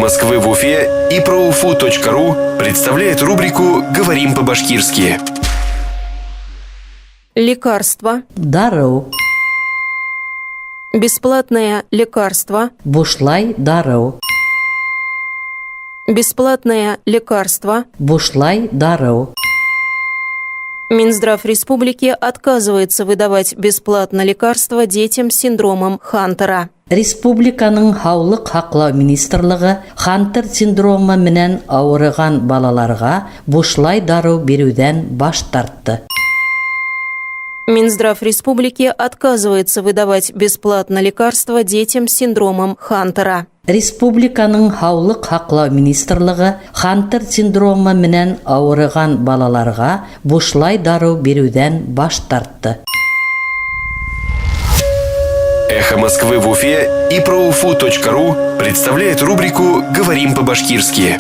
Москвы в Уфе и проуфу.ру представляет рубрику «Говорим по-башкирски». Лекарство. Дарыу. Бесплатное лекарство. Бушлай дарыу. Бесплатное лекарство. Бушлай дарыу. Минздрав республики отказывается выдавать бесплатно лекарства детям с синдромом Хантера. Республиканың Һаулыҡ һаҡлау министрлығы Хантер синдромы менән ауырыған балаларға бушлай дарыу биреүҙән баш тартты. Минздрав республики отказывается выдавать бесплатно лекарства детям с синдромом Хантера. Республиканың Һаулыҡ һаҡлау министрлығы Хантер синдромы менән ауырыған балаларға бушлай дарыу биреүҙән баш тартты. «Эхо Москвы в Уфе» и проуфу.ру представляет рубрику «Говорим по-башкирски».